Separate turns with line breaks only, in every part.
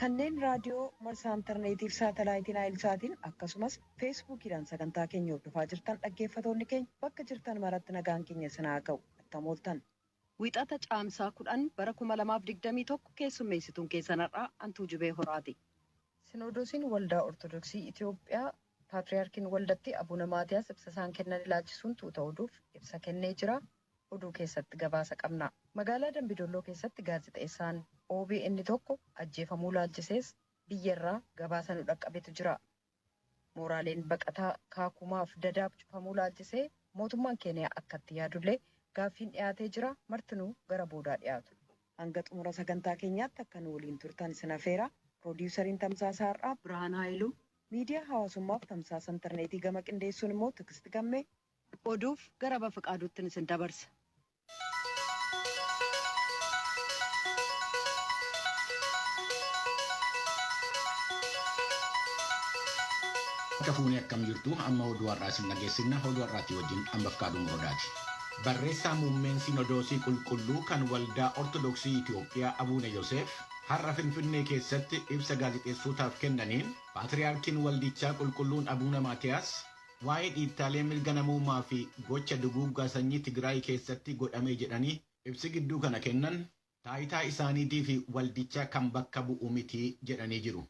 Kanneen raadiyoo marsaa intarneetiif saatalaayitiin Naayilsaatiin akkasumas feesbuukiidhaan sagantaa keenya hordofaa jirtan dhaggeeffatoonni keenya bakka jirtan maratti nagaan keenya sinaa ga'u attam ooltan. Wixata Caamsaa 10 bara 2021 keessummeessituun keessan har'aa Antuu Jubee Horaati. Sinoodosiin Waldaa Ortodoksii Itiyoophiyaa Paatriyaarkiin Waldattii Abuna Maatiyaas ibsa isaan kennan ilaalchisuun tuuta oduuf ibsa kennee jira. Oduu keessatti gabaasa qabna. Magaalaa Dambidolloo keessatti gaazexeessaan OBN tokko ajjeefamuu ilaalchisees biyya irraa gabaasa nu dhaqqabetu jira. Mooraaleen baqataa Kaakumaaf Dadaab cufamuu ilaalchisee mootummaan Keeniyaa akkatti yaadullee gaaffiin dhiyaatee jira. Martinuu gara boodaa dhiyaatu. Hanga xumura sagantaa keenyaatti akka nu waliin turtan isin afeera. Piroodiwusariin Tamsaasa Har'aa Birhaan Haayiluu, miidiyaa hawaasummaaf tamsaasa intarneetii gama qindeessuun immoo Tigisti Gammee. Oduuf gara Bafiqaaduuttin isin dabarsa.
Harka fuunee akkam jirtu? Amma oduu har'aa isin dhageessifna. Oduu har'aatii wajjin an Bafqaaduu Morodaati. Barreessaa muummeen Sinodoosii Qulqulluu kan Waldaa Ortodoksii Itiyoophiyaa Abuune Yoseef har'a Finfinnee keessatti ibsa gaazexeessootaaf kennaniin Paatriyaarkiin Waldichaa Qulqulluun Abuuna Maatiyaas waa'ee dhiittaalee mirga namoomaa fi gocha duguuggaa sanyii Tigraay keessatti godhame jedhanii ibsi gidduu kana kennan taayitaa isaaniitii fi waldichaa kan bakka bu'u miti jedhanii jiru.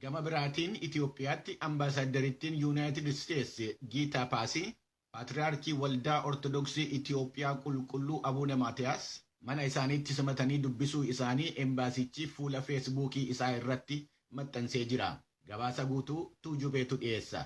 Gama biraatiin Itiyoophiyaatti ambaasaaddariittiin Yuunaayitid Isteetsi Giitaa Paasii Paatriyaarkii Waldaa Ortodoksii Itiyoophiyaa Qulqulluu Abuuna Maatiyaas mana isaaniitti simatanii dubbisuu isaanii embaasichi fuula Feesbuukii isaa irratti maxxansee jira. Gabaasa guutuu Tuujubeetu dhiyeessa.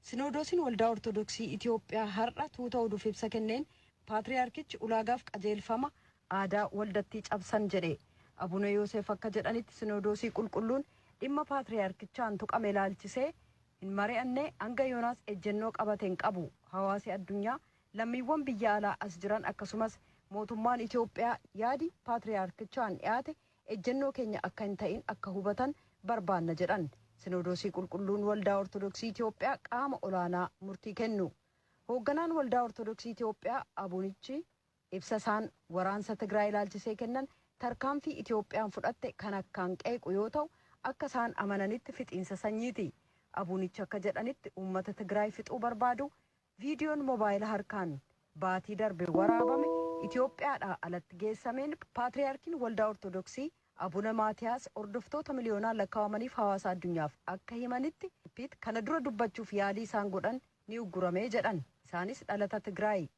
Sinoodosiin Waldaa Ortodoksii Itiyoophiyaa har'a tuuta oduuf ibsa kenneen Paatriyaarkichi ulaagaaf qajeelfama aadaa waldattii cabsan jedhe. Abuna Yoosef akka jedhanitti Sinoodosii Qulqulluun dhimma Paatriyaarkichaan tuqame ilaalchisee hin mari'anne, hanga yoonaas ejjennoo qabate hin qabu. Hawaasi addunyaa, lammiiwwan biyya alaa as jiran akkasumas mootummaan Itiyoophiyaa yaadi Paatriyaarkichaan dhiyaate ejjennoo keenya akka hin ta'in akka hubatan barbaanna jedhan. Sinoodosii Qulqulluun Waldaa Ortodoksii Itiyoophiyaa qaama olaanaa murtii kennu. Hoogganaan Waldaa Ortodoksii Itiyoophiyaa Abunichi ibsa isaan waraansa Tigraay ilaalchisee kennan tarkaanfii Itiyoophiyaan fudhatte kan akkaan qeequ yoo ta'u, akka isaan amananitti fixiinsa sanyiiti. Abunichi akka jedhanitti uummata Tigraay fixuu barbaadu. Viidiyoon mobaayila harkaan baatii darbe waraabame Itiyoophiyaadhaa alatti geessameen Paatriyaarkiin Waldaa Ortodoksii Abuna Maatiyaas hordoftoota miliyoonaan lakkaawamaniif hawaasa addunyaaf akka himanitti kana dura dubbachuuf yaalii isaan godhan ni uggurame jedhan. Isaanis dhalata Tigraayi.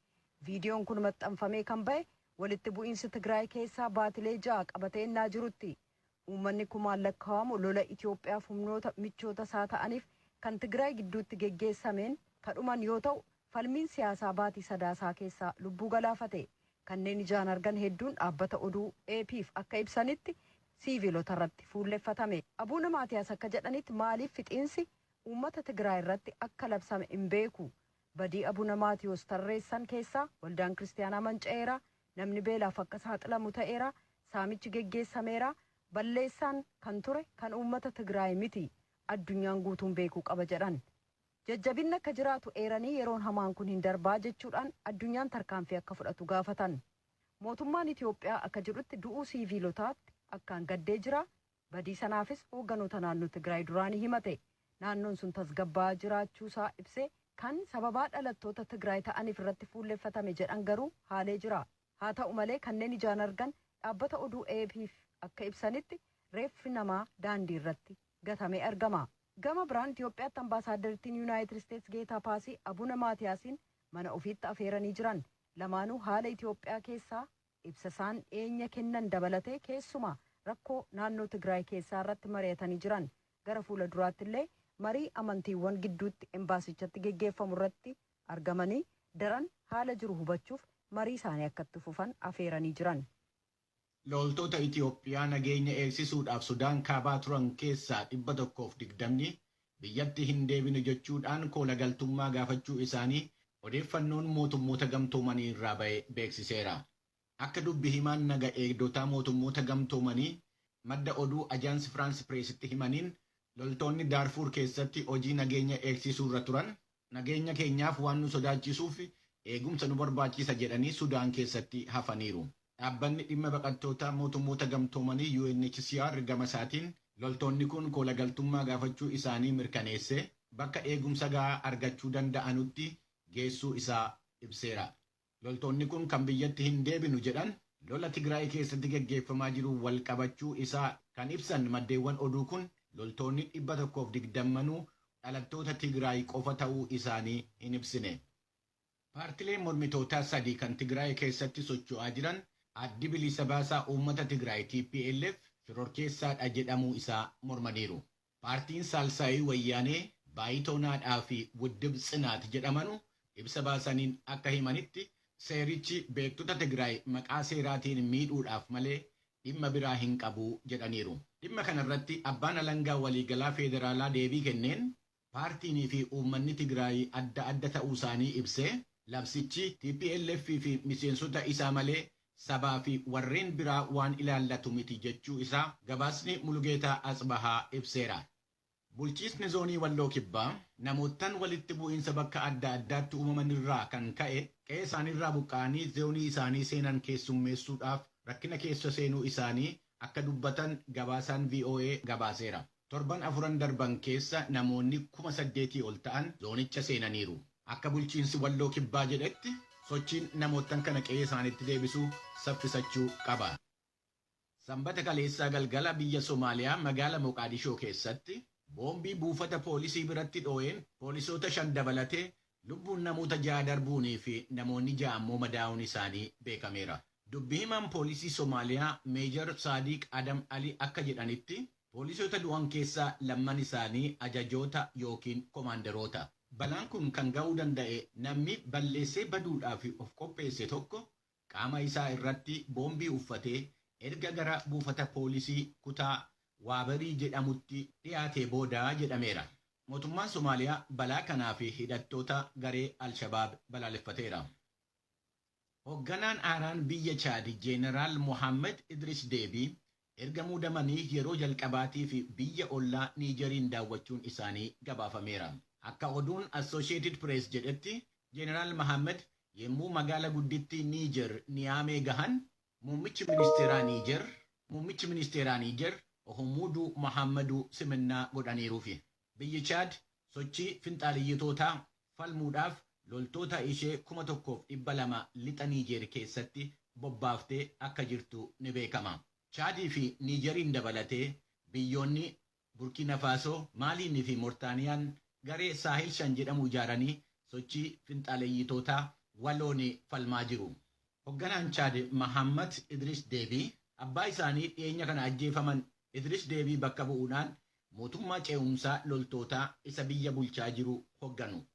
Viidiyoon kun maxxanfamee kan ba'e walitti bu'iinsi Tigraay keessaa baatilee 6 qabatee ennaa jirutti. Uummanni kumaan lakkaawamu lola Itiyoophiyaaf humnoota michoota isaa ta'aniif kan Tigraay gidduutti geggeessameen ka dhuman yoo ta'u, falmiin siyaasaa baatii Sadaasaa keessaa lubbuu galaafate. Kanneen ijaan argan hedduun dhaabbata oduu APf akka ibsanitti siiviilota irratti fuulleffatame. Abuuna Maatiyaas akka jedhanitti maaliif fixiinsi uummata Tigraay irratti akka labsame hin beeku. Badii Abuna Maatiyoos tarreessan keessaa waldaan Kiristiyaanaa manca'eera, namni beelaaf akka saaxilamu ta'eera, saamichi geggeessameera, balleessaan kan ture kan uummata Tigraay miti, addunyaan guutuun beekuu qaba jedhan. Jajjabinni akka jiraatu eeranii yeroon hamaan kun hin darbaa jechuudhaan addunyaan tarkaanfii akka fudhatu gaafatan. Mootummaan Itiyoophiyaa akka jedhutti du'uu siiviilotaatti akkaan gaddee jira, badii sanaafis hoogganoota naannoo Tigraay duraanii himate. Naannoon sun tasgabbaa'aa jiraachuu isaa ibsee kan sababaa dhalattoota Tigraay ta'aniif irratti fuulleffatame jedhan garuu haalee jira. Haa ta'u malee kanneen ijaan argan dhaabbata oduu APf akka ibsanitti reeffi namaa daandii irratti gatamee argama. Gama biraan Itiyoophiyaatti ambaasaaddarittiin Yunaayitid Isteets Geetaa Paasii Abuna Maatiyaasiin mana ofiitti afeeranii jiran. Lamaanuu haala Itiyoophiyaa keessaa ibsa isaan dhiyeenya kennan dabalatee keessumaa rakkoo naannoo Tigraay keessaa irratti mari'atanii jiran. Gara fuula duraatti illee marii amantiiwwan gidduutti embaasichatti geggeeffamu irratti argamanii daran haala jiru hubachuuf marii isaanii akka itti fufan afeeranii jiran.
Loltoota Itiyoophiyaa nageenya eegsisuudhaaf Sudaan kaabaa turan keessaa 120 biyyatti hin deebinu jechuudhaan koola galtummaa gaafachuu isaanii odeeffannoon mootummoota gamtoomanii irraa ba'e beeksiseera. Akka dubbi himaan naga eegdotaa mootummoota gamtoomanii madda oduu Ajaansi Firaans Pireesitti himaniin, loltoonni Daarfuur keessatti hojii nageenya eegsisuu irra turan nageenya keenyaaf waan nu sodaachisuuf eegumsa nu barbaachisa jedhanii Sudaan keessatti hafaniiru. Dhaabbanni dhimma baqattootaa mootummoota gamtoomanii UNHCR gama isaatiin loltoonni kun koolagaltummaa gaafachuu isaanii mirkaneessee bakka eegumsa gahaa argachuu danda'anutti geessuu isaa ibseera. Loltoonni kun kan biyyatti hin deebinu jedhan lola Tigraay keessatti gaggeeffamaa jiru wal qabachuu isaa kan ibsan maddeewwan oduu kun loltoonni 120 dhalattoota Tigraay qofa ta'uu isaanii hin ibsine. Paartileen mormitootaa sadii kan Tigraay keessatti socho'aa jiran addi bilisa baasaa uummata Tigraay TPLF shororkeessaadha jedhamuu isaa mormaniiru. Paartiin Saalsaayii Wayyaanee Baayitoonaadhaa fi Wuddib Tsinaat jedhamanu ibsa baasaniin akka himanitti seerichi beektota Tigraay maqaa seeraatiin miidhuudhaaf malee dhimma biraa hin qabu jedhaniiru. Dhimma kanarratti abbaan alangaa waliigalaa federaalaa deebii kenneen paartiinii fi uummanni Tigraay adda adda ta'uu isaanii ibsee labsichi TPLF fi miseensota isaa malee sabaa fi warreen biraa waan ilaallatu miti jechuu isaa gabaasni Mulugeetaa Atsbahaa ibseera. Bulchiisni zoonii Walloo Kibbaa namoottan walitti bu'iinsa bakka adda addaatti uumaman irraa kan ka'e qe'ee isaaniirraa buqqa'anii zoonii isaanii seenan keessummeessuudhaaf rakkina keessa seenuu isaanii akka dubbatan gabaasaan VOA gabaaseera. Torban afuran darban keessa namoonni 8,000 ol ta'an zoonicha seenaniiru. Akka bulchiinsi Walloo Kibbaa jedhetti sochiin namoottan kana qe'ee isaaniitti deebisuu saffisachuu qaba. Sanbata kaleessaa galgala biyya Somaaliyaa magaala Moqaadishoo keessatti boombii buufata poolisii biratti dhoo'een poolisoota 5 dabalatee lubbuun namoota 6 darbuunii fi namoonni 6 ammoo madaa'uun isaanii beekameera. Dubbi himaan poolisii Somaaliyaa Meejar Saadiq Adam Ali akka jedhanitti poolisoota du'an keessaa lamman isaanii ajajoota yookiin komaandaroota. Balaan kun kan ga'uu danda'e namni balleessee baduudhaaf of qopheesse tokko qaama isaa irratti boombii uffatee erga gara buufata poolisii kutaa Waabarii jedhamutti dhiyaatee booda jedhameera. Mootummaan Somaaliyaa balaa kanaa fi hidhattoota garee Alshabaab balaaleffateera. Hoogganaan haaraan biyya Chaad Jeenaraal Mohaammed Idris Deebii erga muudamanii yeroo jalqabaatii fi biyya ollaa Niijeriin daawwachuun isaanii gabaafameera. Akka oduun Associated Press jedhetti Jeenaraal Mohaammed yommuu magaala guddittii Niijer Niyaamee gahan muummichi ministeeraa Niijer Ohumuuduu Mohaammaduu simannaa godhaniiruufi. Biyyi Chaad sochii finxaaliyyitootaa falmuudhaaf loltoota ishee 1,200 lixa Niijer keessatti bobbaaftee akka jirtu ni beekama. Chaadii fi Niijeriin dabalatee biyyoonni Burkina Faasoo, Maaliinii fi Moortaaniyaan garee Saahil 5 jedhamu ijaaranii sochii finxaaleyyitootaa waloon falmaa jiru. Hoogganaan Chaad Mahammad Idris Deebii abbaa isaanii dhiyeenya kana ajjeefaman Idris Deebii bakka bu'uudhaan mootummaa ce'umsaa loltootaa isa biyya bulchaa jiru hoogganu.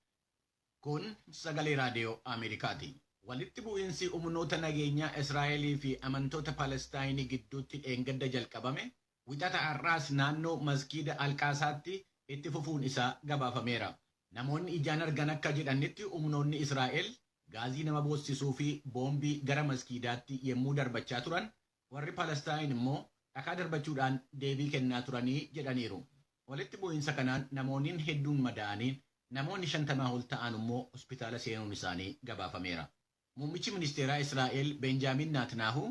Kun sagalee raadiyoo Ameerikaati. Walitti bu'iinsi humnoota nageenyaa Israa'elii fi amantoota Palestaayinii gidduutti dheengadda jalqabame wixata har'aas naannoo maskiida Alqaasaatti itti fufuun isaa gabaafameera. Namoonni ijaan argan akka jedhanitti humnoonni Israa'el gaazii nama boossisuu fi boombii gara maskiidaatti yommuu darbachaa turan warri Palestaayin immoo dhakaa darbachuudhaan deebii kennaa turanii jedhaniiru. Walitti bu'iinsa kanaan namoonni hedduun madaa'anii namoonni 50 ol ta'an immoo hospitaala seenuun isaanii gabaafameera. Muummichi ministeeraa Israa'el Benjaamin Naatnaahu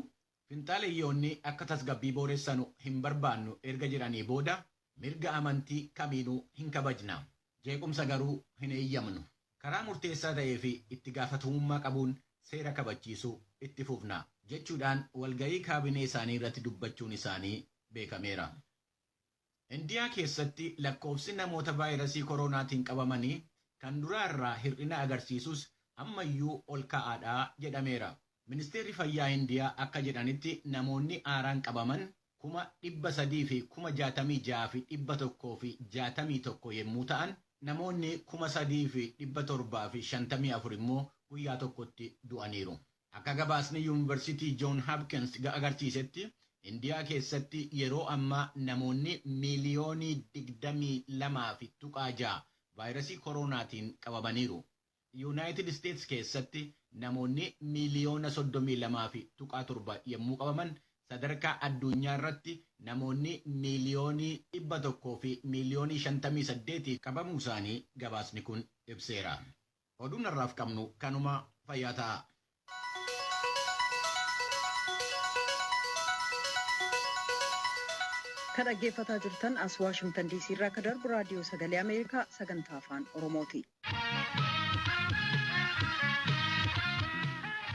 finxaaleyyoonni akka tasgabbii booressanu hin barbaannu erga jedhanii booda mirga amantii kamiinuu hin kabajna. Jeequmsa garuu hin eeyyamnu. Karaa murteessaa ta'ee fi itti gaafatamummaa qabuun seera kabachiisuu itti fufna jechuudhaan walga'ii kaabinee isaanii irratti dubbachuun isaanii beekameera. Indiyaa keessatti lakkoofsi namoota vaayirasii koronaatiin qabamanii kan duraa irraa hir'ina agarsiisus ammayyuu ol ka'aadha jedhameera. Ministeerri Fayyaa Indiyaa akka jedhanitti namoonni haaraan qabaman 366,161 yommuu ta'an namoonni 3,754 immoo guyyaa tokkotti du'aniiru. Akka gabaasni Yuunivarsiitii Joon Hopkins agarsiisetti Indiyaa keessatti yeroo ammaa namoonni miiliyoonii 22.6 vaayirasii koronaatiin qabamaniiru. Yuunaayitid Isteets keessatti namoonni miiliyoona 32.7 yommuu qabaman sadarkaa addunyaa irratti namoonni miiliyoonii 100 fi miiliyoonii 58 qabamuu isaanii gabaasni kun ibseera. Oduun har'aaf qabnu kanuma fayyaa ta'a.
Kan dhaggeeffataa jirtan as Waashingtan DC irraa akka darbu raadiyoo sagalee Ameerikaa sagantaa afaan Oromooti.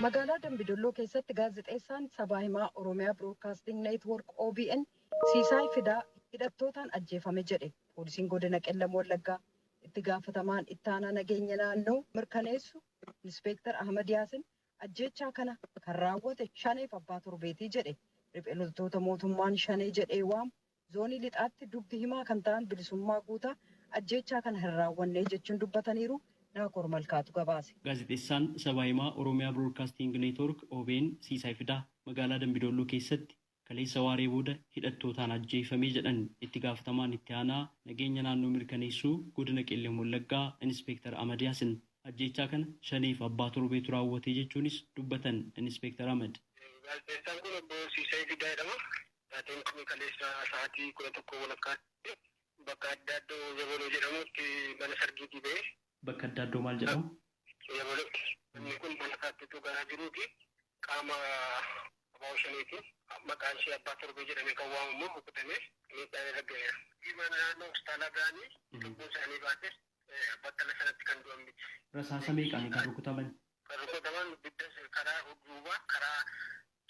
Magaalaa Dambidolloo keessatti gaazexeessaan sabaa himaa Oromiyaa Broadcasting Network OBN Siisaay Fidaa hidhattootaan ajjeefame jedhe poolisiin godina Qellam Wallaggaa. Itti gaafatamaan ittaanaa nageenya naannoo mirkaneessu Inspeektar Ahmad Yaasin ajjeechaa kana kan raawwate shaneef abbaa torbeetii jedhe. Riphee loltoota mootummaan shanee jedhee waamu zoonii lixaatti dubbi himaa kan ta'an Bilisummaa Guutaa ajjeechaa kana hin raawwanne jechuun dubbataniiru. Naakoor Malkaatu gabaase.
Gaazexeessaan sabaa himaa Oromiyaa Broadcasting Network OBN Siisaay Fidaa magaalaa Dambidolloo keessatti kaleessa waaree booda hidhattootaan ajjeefamee jedhan itti gaafatamaan itti aanaa nageenya naannoo mirkaneessuu godina Qellem Wallaggaa Inspeektar Ahmad Yaasin. Ajjeechaa kana shaneef abbaa torbeetu raawwate jechuunis dubbatan Inspeektar Ahmad.
Gaazexeessaan kun obbo Siisaay Fidaa jedhama. Taateen kun kaleessa sa'aatii 11:15 bakka adda addoo Yabaloo jedhamutti mana sargiitii ba'e.
Bakka adda addoo maal jedhamu?
Yabalootti. Namni kun mana isaatti dhugaa jiruuti. Qaama abbaa shaneeti. Maqaan ishee abbaa torbee jedhamee kan waamamu rukutamee miidhaan irra ga'eera. Mana naannoo hospitaala ga'anii lubbuun isaanii baate battala sanatti kan du'an miti.
Rasaasa meeqaan kan rukutaman?
Kan rukutaman dugda karaa duubaa karaa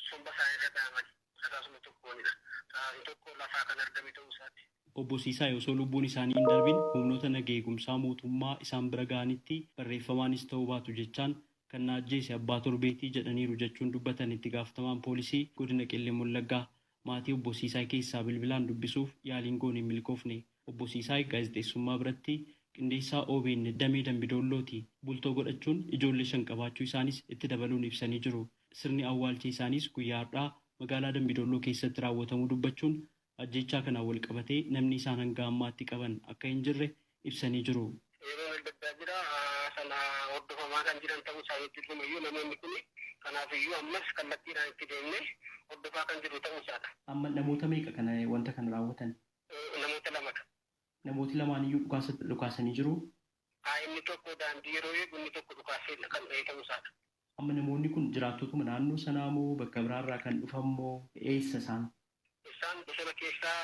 somba isaanii irra dha'aman. Rasaasuma tokkoonidha. Rasaasni tokko lafaa kan argame ta'uu isaati.
Obbo Siisaay osoo lubbuun isaanii hin darbin humnoota naga eegumsaa mootummaa isaan bira ga'anitti barreeffamaanis ta'uu baatu jechaan kan na ajjeese abbaa torbeetii jedhaniiru jechuun dubbatan itti gaafatamaan poolisii godina Qellem Wallaggaa. Maatii obbo Siisaay keessaa bilbilaan dubbisuuf yaaliin goone hin milkoofne. Obbo Siisaay gaazexeessummaa biratti qindeessaa OBN damee Dambidollooti. Bultoo godhachuun ijoollee 5 qabaachuu isaanis itti dabaluun ibsanii jiru. Sirni awwaalcha isaanis guyyaa har'aa magaalaa Dambidolloo keessatti raawwatamuu dubbachuun ajjeechaa kanaan wal qabatee namni isaan hanga ammaatti qaban akka hin jirre ibsanii jiru.
Yeroo adda addaa jira sana hordofamaa kan jiran ta'uu isaaniitti dhumayyuu namoonni kun kanaafiyyuu ammas kallattiidhaan itti deemnee hordofaa kan jiru ta'uu isaadha.
Amma namoota meeqa kana wanta kana raawwatan?
Namoota lamadha.
Namooti lamaaniyyuu dhukaasanii jiru?
Inni tokko daandii yeroo eegu inni tokko dhukaasee kan ta'e ta'uu isaadha.
Amma namoonni kun jiraattotuma naannoo sanaa moo bakka biraarraa kan dhufan moo eessa isaan?
Isaan bosona keessaa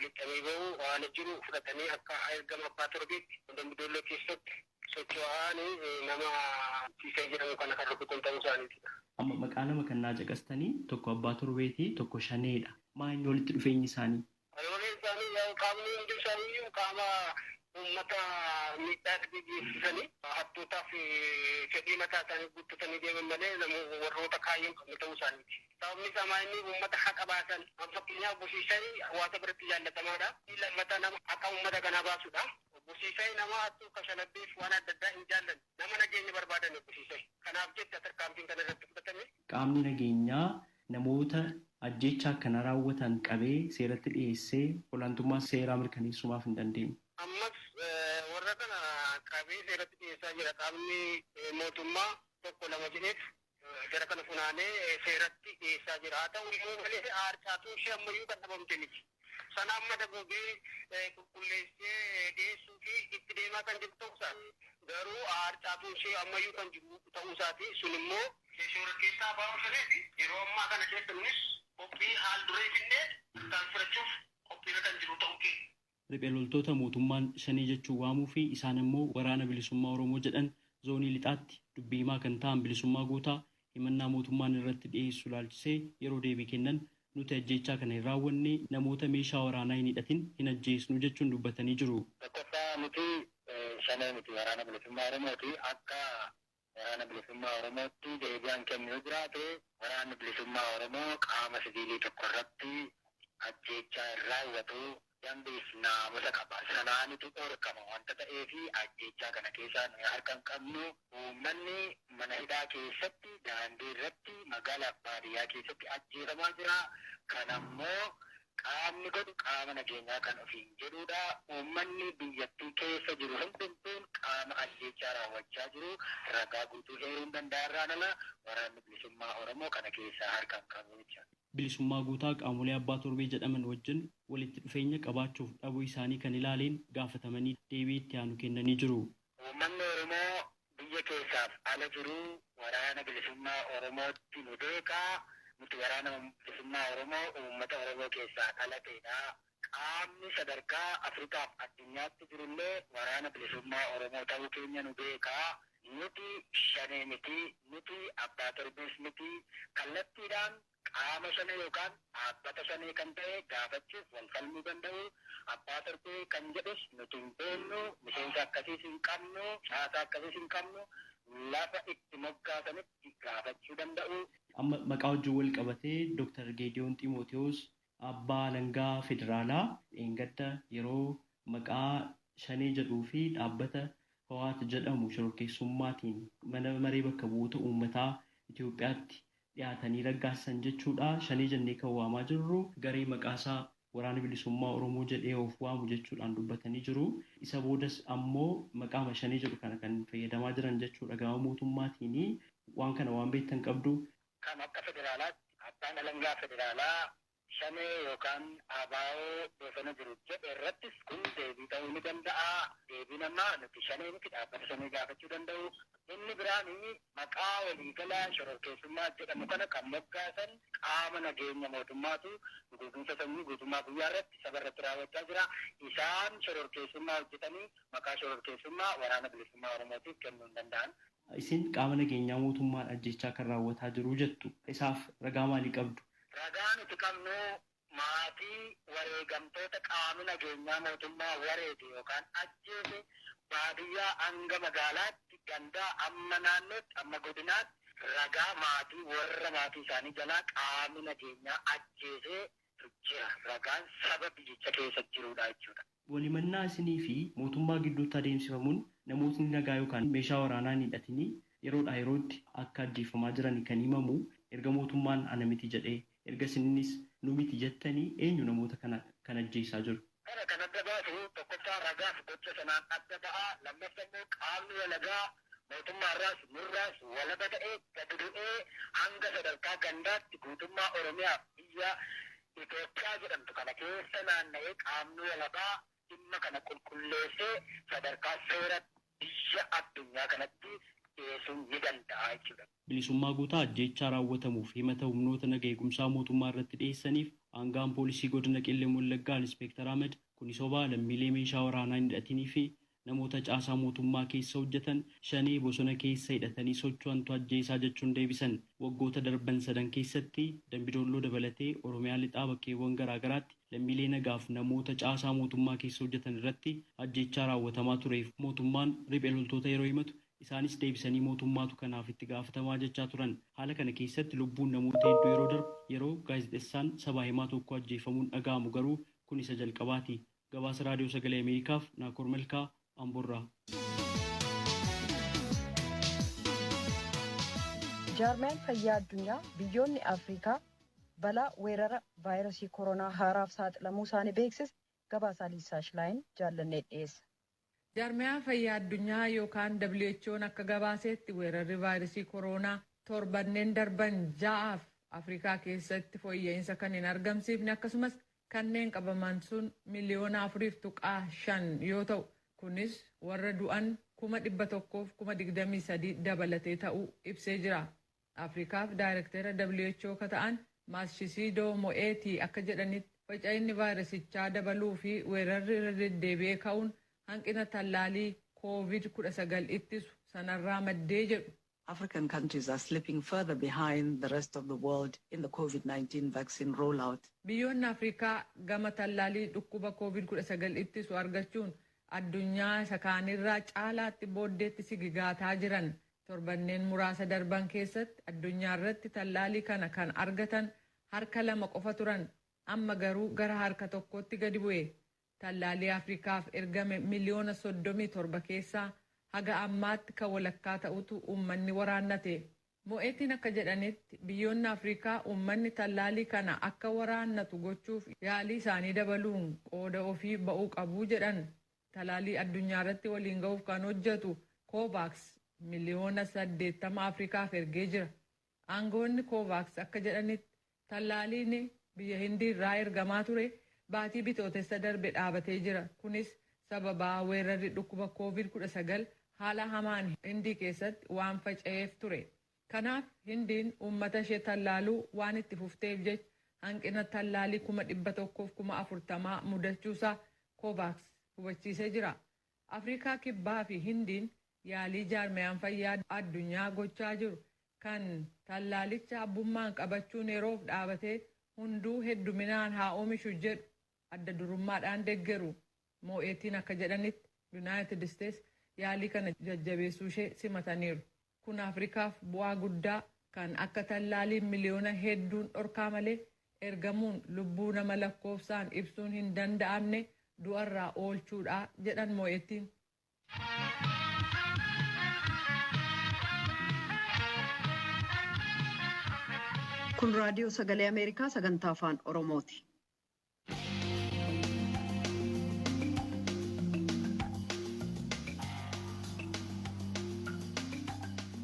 lixanii bahu haala jiru fudhatanii akka ergama abbaa torbeetti Dambidolloo keessatti socho'aan nama Siisaay jedhamu kana kan rukutan ta'uu isaaniiti.
Amma maqaa nama kan naa caqastanii tokko abbaa torbeetii tokko shaneedha. Maa inni walitti dhufeenyi isaanii?
Waliin isaanii qaamni hundi isaanii qaama uummata miidhaa geessisanii hattootaaf fedhii mataa isaanii guuttatanii deeman malee warroota kaayyoo qabne ta'uu isaaniiti. Sababni isaa maa inni uummata haqa baasan fakkeenyaaf obbo Siisaay hawaasa biratti jaallatamaadha. Lammata nama haqa uummata kanaa baasudha. Obbo Siisaay nama hattuu kashalabbeef waan adda addaa hin jaallanne nama nageenya barbaadan obbo Siisaay. Kanaaf jecha tarkaanfiin kana irratti fudhatame.
Qaamni nageenyaa namoota ajjeechaa kana raawwatan qabee seeratti dhiyeessee olaantummaa seeraa mirkaneessumaaf hin dandeenye.
Ammas warra kana qabee seeratti dhiyeessaa jira. Qaamni mootummaa tokko lama jedheef gara kana funaanee seeratti dhiyeessaa jira. Haa ta'u immoo malee aarsaatu ishee ammayyuu kan dhabamte miti. Sana amma daboogee qulqulleessee dhiyeessuu fi itti deemaa kan jiru ta'uu isaati. Garuu aarsaatu ishee ammayyuu kan jiru ta'uu isaati. Sun immoo shoora keessaa baa'uu shaneeti. Yeroo ammaa kana keessa nunis qophii haal duree finnee tarkaanfii fudhachuuf qophiirra kan jiru ta'uu keenya.
Riphee loltoota mootummaan shanii jechuun waamuu fi isaan immoo waraana bilisummaa Oromoo jedhan zoonii lixaatti dubbii himaa kan ta'an Bilisummaa Guutaa himannaa mootummaan irratti dhiyeessu ilaalchisee yeroo deebii kennan nuti ajjeechaa kana hin raawwanne namoota meeshaa waraanaa hin hidhatin hin ajjeesnu jechuun dubbatanii jiru.
Tokkoffaa nuti shanee miti waraana bilisummaa Oromooti. Akka waraana bilisummaa Oromootti deebi'aan kennu yoo jiraate waraanni bilisummaa Oromoo qaama siviilii tokko irratti ajjeechaa hin raawwatu. Dambiif naamusa qaba. Sanaanitu dhorkama wanta ta'eefi ajjeechaa kana keessaa nuyi harka hin qabnu. Uummanni mana hidhaa keessatti, daandii irratti, magaalaa baadiyyaa keessatti ajjeefamaa jira. Kanammoo qaamni godhu qaama nageenyaa kan ofiin jedhudha. Uummanni biyyattii keessa jiru hundumtuun qaama ajjeechaa raawwachaa jiru ragaa guutuu heeruun danda'arraan ala waraanni bilisummaa Oromoo kana keessaa harka hin qabu jechuudha.
Bilisummaa Guutaa qaamolee abbaa torbee jedhaman wajjin walitti dhufeenya qabaachuuf dhabuu isaanii kan ilaaleen gaafatamanii deebii itti aanu kennanii jiru.
Uummanni Oromoo biyya keessaaf ala jiru waraana bilisummaa Oromootti nu beekaa. Nuti Waraana Bilisummaa Oromoo uummata Oromoo keessaa dhalateedha. Qaamni sadarkaa Afrikaaf addunyaatti jirullee Waraana Bilisummaa Oromoo ta'uu keenya nu beekaa. Nuti Shanee miti, nuti abbaa torbees miti. Kallattiidhaan qaama Shanee yookaan dhaabbata Shanee kan ta'e gaafachuuf wal falmuu danda'u. Abbaa torbee kan jedhus nuti hin beeknu, miseensa akkasiis hin qabnu, caasaa akkasiis hin qabnu, lafa itti moggaasanitti gaafachuu danda'u.
Amma maqaa wajjin wal qabatee Dr. Geediyoon Ximootewoos abbaa alangaa federaalaa dheengadda yeroo maqaa Shanee jedhuu fi dhaabbata Hoowaat jedhamu shororkeessummaatiin mana maree bakka bu'oota uummataa Itoophiyaatti dhiyaatanii raggaasisan jechuudha. Shanee jennee kan waamaa jirru garee maqaasaa Waraana Bilisummaa Oromoo jedhee of waamu jechuudhaan dubbatanii jiru. Isa boodas ammoo maqaama Shanee jedhu kana kan fayyadamaa jiran jechuudha. Gama mootummaatiin waan kana waan beektan qabdu.
Kan akka federaalaatti abbaan alangaa federaalaa Shanee yookaan ABO bosona jiru jedhe irrattis kun deebii ta'uu ni danda'a. Deebiin ammaa nuti Shanee miti, dhaabbata Shanee gaafachuu danda'u. Inni biraan maqaa waliigalaa shororkeessummaa jedhamu kana kan moggaasan qaama nageenya mootummaatu duguuginsa sanyii guutummaa biyyaa irratti saba irratti raawwachaa jira. Isaan shororkeessummaa hojjetanii maqaa shororkeessummaa Waraana Bilisummaa Oromootiif kennuu hin danda'an.
Isin qaama nageenyaa mootummaan ajjechaa kan raawwataa jiru jettu. Isaaf ragaa maalii qabdu?
Ragaa nuti qabnu maatii wareegamtoota qaamni nageenyaa mootummaa wareege yookaan ajjeese baadiyyaa hanga magaalaatti, gandaa amma naannootti, amma godinaatti ragaa maatii warra maatii isaanii jalaa qaamni nageenyaa ajjeesee jira. Ragaan saba biyyicha keessa jirudha jechuudha.
Walimannaa isinii fi mootummaa gidduutti adeemsifamuun namootni nagaa yookaan meeshaa waraanaa hin hidhatinii yeroodhaa yerootti akka ajjeefamaa jiran kan himamu, erga mootummaan ana miti jedhee, erga isinis nu miti jettanii, eenyu namoota kana kan ajjeesaa jiru?
Kana kan adda baasu tokkoffaa ragaaf gocha sanaan adda ba'a. Lammaffaa immoo qaamni walagaa mootummaarraas nurraas walaba ta'ee gadi bu'ee hanga sadarkaa gandaatti guutummaa Oromiyaa biyya Itoophiyaa jedhamtu kana keessa naanna'ee qaamni walabaa dhimma kana qulqulleessee sadarkaa seera biyya addunyaa kanatti dhiyeessuu ni danda'a jechuudha.
Bilisummaa Guutaa ajjeechaa raawwatamuuf himata humnoota naga eegumsaa mootummaa irratti dhiyeessaniif aangaan poolisii godina Qellem Wallaggaa Inspektar Ahmed kuni sobaa, lammiilee meeshaa waraanaa hin hidhatinii fi namoota caasaa mootummaa keessa hojjetan Shanee bosona keessa hidhatanii socho'antu ajjeesaa jechuun deebisan. Waggoota darban sadan keessatti Dambidolloo dabalatee Oromiyaa lixaa bakkeewwan garaa garaatti lammiilee nagaaf namoota caasaa mootummaa keessa hojjetan irratti ajjeechaa raawwatamaa tureef mootummaan riphee loltoota yeroo himatu, isaanis deebisanii mootummaatu kanaaf itti gaafatamaa jechaa turan. Haala kana keessatti lubbuun namoota hedduu yeroo darbu, yeroo gaazexeessaan sabaa himaa tokko ajjeefamuun dhaga'amu garuu kun isa jalqabaati. Gabaasa Raadiyoo Sagalee Ameerikaaf Naakoor Malkaa, Amboorraa.
Jaarmiyaan fayyaa addunyaa biyyoonni Afrikaa balaa weerara vaayirasii koronaa haaraaf saaxilamuu isaanii beeksise. Gabaasaa Liisaa Shilaayin Jaallannee dhiyeessa.
Jaarmiyaan fayyaa addunyaa yookaan WHO'n akka gabaasetti, weerarri vaayirasii koronaa torbanneen darban 6f Afrikaa keessatti fooyya'insa kan hin argamsiifne, akkasumas kanneen qabaman sun miliyoona 4.5 yoo ta'u, kunis warra du'an 123,000 dabalatee ta'uu ibsee jira. Afrikaaf daayirektera WHO ka ta'an Matshidiso Moeti akka jedhanitti, faca'inni vaayirasichaa dabaluu fi weerarri irra deddeebi'ee ka'uun hanqina tallaalii COVID-19 ittisu sanarraa maddee jedhu.
African countries are slipping further behind the rest of the world in the COVID-19 vaccine rollout.
Biyyoonni Afrikaa gama tallaalii dhukkuba COVID-19 ittisu argachuun addunyaa isa kaanirraa caalaatti booddeetti sigigaataa jiran. Torbanneen muraasa darban keessatti addunyaa irratti tallaalii kana kan argatan harka 2 qofa turan. Amma garuu gara harka tokkotti gadi bu'e. Tallaalii Afrikaaf ergame miliyoona 37 keessaa haga ammaatti kan walakkaa ta'utu uummanni waraannate. Mo'eetiin akka jedhanitti, biyyoonni Afrikaa uummanni tallaalii kana akka waraannatu gochuuf yaalii isaanii dabaluun qooda ofii ba'uu qabu jedhan. Talaalii addunyaa irratti waliin ga'uuf kan hojjetu COVAX miliyoona 80 Afrikaaf ergee jira. Aangoonni COVAX akka jedhanitti, tallaaliin biyya Hindii irraa ergamaa ture baatii Bitootessa darbe dhaabatee jira. Kunis sababaa weerarri dhukkuba COVID-19 haala hamaan Hindii keessatti waan faca'eef ture. Kanaaf Hindiin uummata ishee tallaaluu waan itti fufteef jecha hanqina tallaalii 140,000 mudachuusaa Kovaaks hubachiisee jira. Afrikaa Kibbaa fi Hindiin yaalii jaarmiyaan fayyaa addunyaa gochaa jiru kan tallaalicha abbummaan qabachuun yeroof dhaabatee hunduu hedduminaan haa oomishu jedhu adda durummaadhaan deeggaru. Moo'eetiin akka jedhanitti, Yuunaayitid Isteets yaalii kana jajjabeessuu ishee simataniiru. Kun Afrikaaf bu'aa guddaa kan akka tallaaliin miliyoona hedduun dhorkaa malee ergamuun lubbuu nama lakkoofsaan ibsuun hin danda'amne du'arraa oolchuudha jedhan Moo'eettiin.
Kun raadiyoo Sagalee Ameerikaa sagantaa Afaan Oromooti.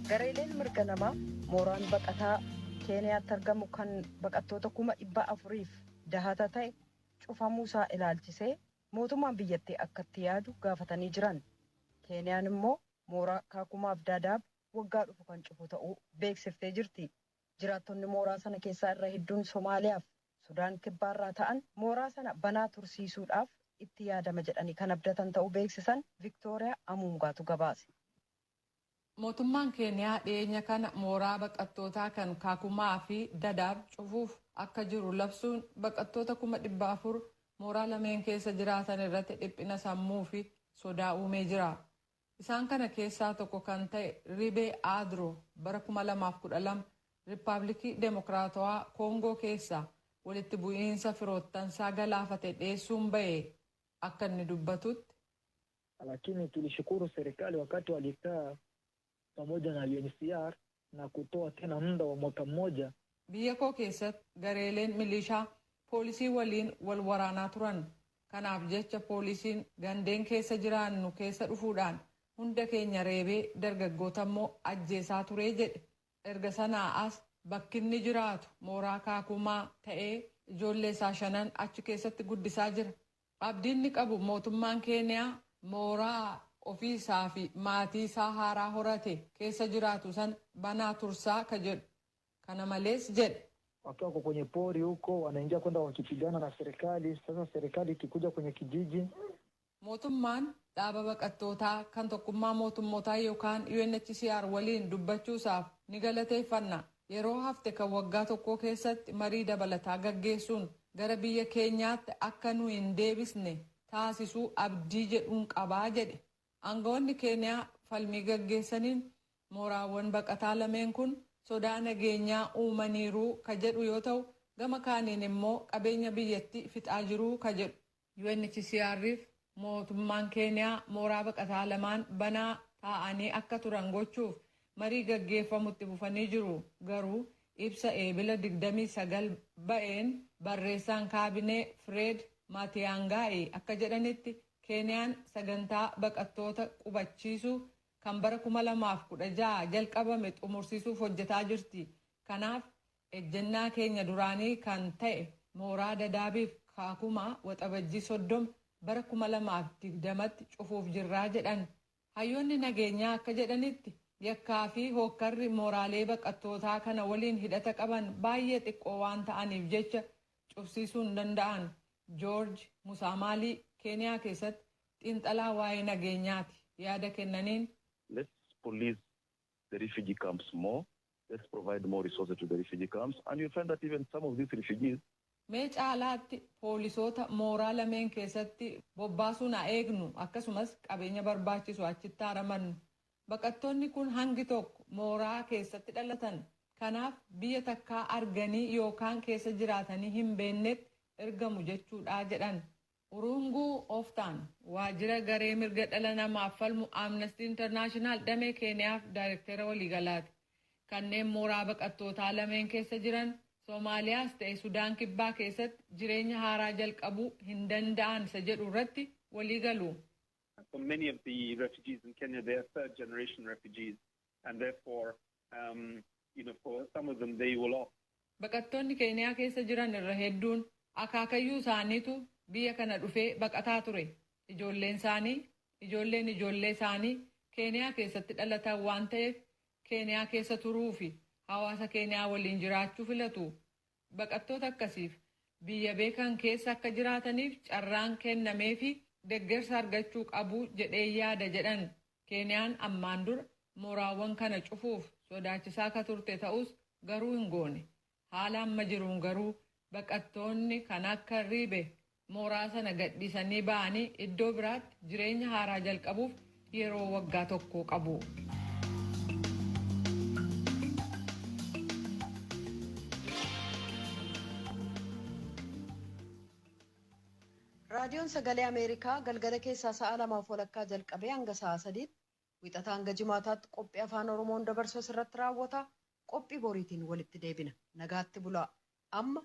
Gareeleen mirga namaa mooraan baqataa Keeniyaatti argamu kan baqattoota 400,000f dahata ta'e cufamuusaa ilaalchisee mootummaan biyyattii akka itti yaadu gaafatanii jiran. Keeniyaan immoo mooraa Kaakumaaf Daadaab waggaa dhufu kan cufu ta'uu beeksiftee jirti. Jiraattonni mooraa sana keessaa irra hedduun Somaaliyaaf Sudaan Kibbaarraa ta'an mooraa sana banaa tursiisuudhaaf itti yaadama jedhanii kan abdatan ta'uu beeksisan. Viktooriyaa Amuungaatu gabaase.
Mootummaan Keeniyaa dhiyeenya kana mooraa baqattootaa kan Kaakumaa fi Dadaab cufuuf akka jiru labsuun baqattoota 400,000 mooraa lameen keessa jiraatan irratti dhiphina sammuu fi sodaa uumee jira. Isaan kana keessaa tokko kan ta'e Ribee Aadroo bara 2012 Riippaabilikii Deemokiraatawaa Koongoo keessaa walitti bu'iinsa firoottansaa galaafate dheessuun ba'e akka inni dubbatutti.
Lakini tulishukuru serikali wakati walikaa pamoja na UNHCR na kutoa tena muda wa mwaka mmoja.
Biyya koo keessatti gareeleen milishaa poolisii waliin wal waraanaa turan. Kanaaf jecha poolisiin gandeen keessa jiraannu keessa dhufuudhaan hunda keenya reebee dargaggoota immoo ajjeesaa turee jedhe. Erga sanaa as bakki inni jiraatu mooraa Kaakumaa ta'ee ijoollee isaa shanan achi keessatti guddisaa jira. Abdiin inni qabu mootummaan Keeniyaa mooraa ofii isaa fi maatii isaa haaraa horate keessa jiraatu san banaa tursaa ka jedhu. Kana malees jedhe.
Wakiwa wako kwenye pori huko wanaingia kwenda wakipigana na serikali. Sasa serikali ikikuja kwenye kijiji
Mootummaan dhaaba baqattootaa kan Tokkummaa Mootummootaa yookaan UNHCR waliin dubbachuusaaf ni galateeffanna. Yeroo hafte kan waggaa tokko keessatti marii dabalataa gaggeessuun gara biyya keenyaatti akka nu hin deebisne taasisuu abdii jedhuun qabaa jedhe. Aangawoonni Keeniyaa falmii gaggeessaniin mooraawwan baqataa lameen kun sodaa nageenyaa uumaniiru ka jedhu yoo ta'u, gama kaaniin immoo qabeenya biyyattii fixaa jiruu ka jedhu. UNHCR'if mootummaan Keeniyaa mooraa baqataa lamaan banaa taa'anii akka turan gochuuf marii gaggeeffamutti fufanii jiru. Garuu ibsa Eebila 29 ba'een barreessaan kaabinee Fred Maatiyaangaa'i akka jedhanitti, Keeniyaan sagantaa baqattoota qubachiisuu kan bara 2016 jalqabame xumursiisuuf hojjetaa jirti. Kanaaf ejjennaa keenya duraanii kan ta'e mooraa Dadaabiif Kaakumaa Waxabajjii 30 bara 2020tti cufuuf jirraa jedhan. Hayyoonni nageenyaa akka jedhanitti, yakkaa fi hookkarri mooraalee baqattootaa kana waliin hidhata qaban baay'ee xiqqoo waan ta'aniif jecha cufsiisuu hin danda'an. George Musaamaalii Keeniyaa keessatti xiinxalaa waa'ee nageenyaati. Yaada kennaniin.
Let's police the refugee camps more. Let's provide more resources to the refugee camps. And you'll find that even some of these refugees
Mee caalaatti poolisoota mooraa lameen keessatti bobbaasuun haa eegnu, akkasumas qabeenya barbaachisu achitti haa ramannu. Baqattoonni kun hangi tokko mooraa keessatti dhalatan. Kanaaf biyya takkaa arganii yookaan keessa jiraatanii hin beeknetti ergamu jechuudha jedhan. Urunguu Ooftaan waajjira garee mirga dhala namaaf falmu Amnesty International damee Keeniyaaf daayirektera waliigalaati. Kanneen mooraa baqattootaa lameen keessa jiran Soomaaliyaas ta'e Sudaan Kibbaa keessatti jireenya haaraa jalqabuu hin danda'an isa jedhu irratti walii galu.
For many of the refugees in Kenya, they are third generation refugees, and therefore, for some of them, they will opt
Baqattoonni Keeniyaa keessa jiran irra hedduun akaakayyuu isaaniitu biyya kana dhufee baqataa ture. Ijoolleen isaanii, ijoolleen ijoollee isaanii Keeniyaa keessatti dhalatan waan ta'eef Keeniyaa keessa turuu fi hawaasa Keeniyaa waliin jiraachuu filatu. Baqattoota akkasiif biyya beekan keessa akka jiraataniif carraan kennamee fi deeggarsa argachuu qabu jedhee yaada jedhan. Keeniyaan ammaan dura mooraawwan kana cufuuf sodaachisaa akka turte ta'us garuu hin goone. Haala amma jiruun garuu baqattoonni kan akka Riibe mooraa sana gadhiisanii ba'anii iddoo biraatti jireenya haaraa jalqabuuf yeroo waggaa tokko qabu.
Raadiyoon Sagalee Ameerikaa galgala keessaa sa'a 2:30 jalqabee hanga sa'a 3tti wixataa hanga jimaataatti qophii afaan Oromoon dabarsu asirratti raawwata. Qophii boriitiin walitti deebina. Nagaatti bulaa. Amma